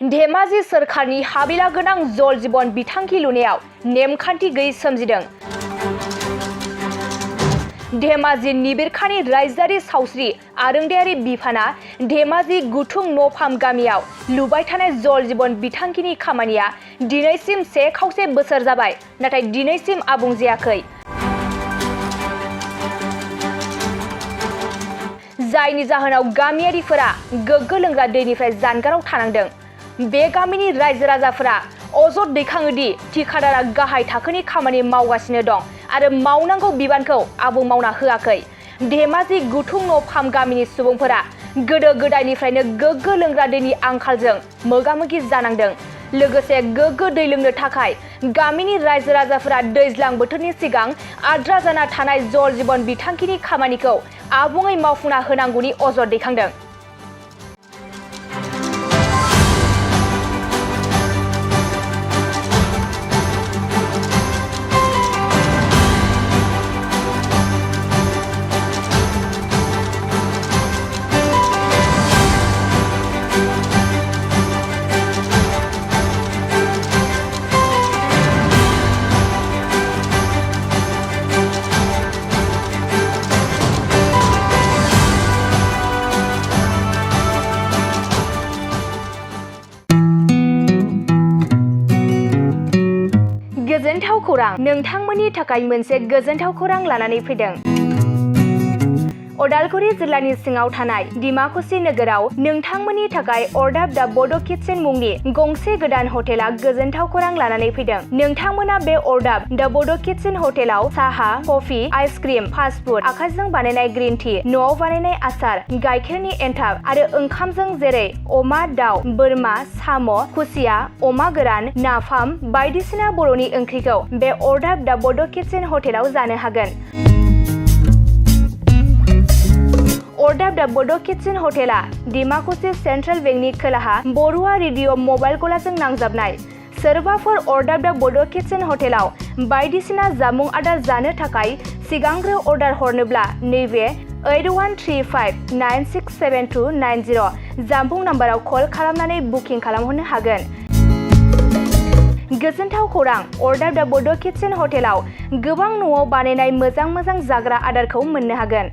धेमाजि सोरखारनि हाबिला गोनां जल जीवन बिथांखि लुनायाव नेमखान्थि गैयै सोमजिदों। धेमाजि निबिरखानि रायजोआरि सावस्रि आरोंदायारि बिफाना धेमाजि गुथुं न'फाम गामियाव लुबाय थानाय जल जीवन बिथांखिनि खामानिया दिनैसिम 1.5 बोसोर जाबाय, नाथाय दिनैसिम आबुं जायाखै। जायनि जाहोनाव गामियारिफोरा गोग्गो लोंग्रा दैनिफ्राय जानगाराव थानांदों। बे गामिनि रायजो राजाफोरा अजद दैखाङो दि ठिकादारआ गाहाय थाखोनि खामानि मावगासिनो दं आरो मावनांगौ बिबानखौ आबुं मावना होआखै। धेमाजि गुथुं न'फाम गामिनि सुबुंफोरा गोदो गोदायनिफ्रायनो गोग्गो लोंग्रा दैनि आंखालजों मोगा-मोगि जानांदों। लोगोसे गोग्गो दै लोंनो थाखाय गामिनि रायजो राजाफोरा दैज्लां बोथोरनि सिगां आद्रा जाना थानाय जल जीवन बिथांखिनि खामानिखौ आबुङै मावफुंना होनांगौनि अजद दैखांदों। गोजोनथाव खौरां, नोंथांमोननि थाखाय मोनसे गोजोनथाव खौरां लानानै फैदों। उदालगुरि जिल्लानि सिङाव थानाय डिमाकुसि नोगोराव नोंथांमोननि थाखाय अरदाब दा बड' किटचेन मुंनि गंसे गोदान हटेला गोजोनथाव खौरां लानानै फैदों। नोंथांमोना बे अरदाब दा बड' किटचेन हटेलाव साहा, कफि, आइसक्रिम, फास्ट फुड, आखाइजों बानायनाय ग्रीन टि, न'आव बानायनाय आसार, गाइखेरनि एन्थाब आरो ओंखामजों जेरै अमा, दाउ, बोरमा, साम', खुसिया, अमा गोरान, नाफाम बायदिसिना बर'नि ओंख्रिखौ बे अरदाब दा बड' किटचेन हटेलाव जानो हागोन। अरदाब दा बड' किटचेन हटेला डिमाकुसि सेन्ट्रेल बेंकनि खोलाहा बरुवा रेडिअ मबाइल गलाजों नांजाबनाय। सोरबाफोर अरदाब दा बड' किटचेन हटेलाव बायदिसिना जामुं आदार जानो थाखाय सिगांग्रो अर्डार हरनोब्ला नैबे 8135967290 जानबुं नाम्बाराव कल खालामनानै बुकिं खालामहरनो हागोन। गोजोनथाव खौरां, अरदाब दा बड' किटचेन हटेलाव गोबां न'आव बानायनाय मोजां जाग्रा आदारखौ मोननो हागोन।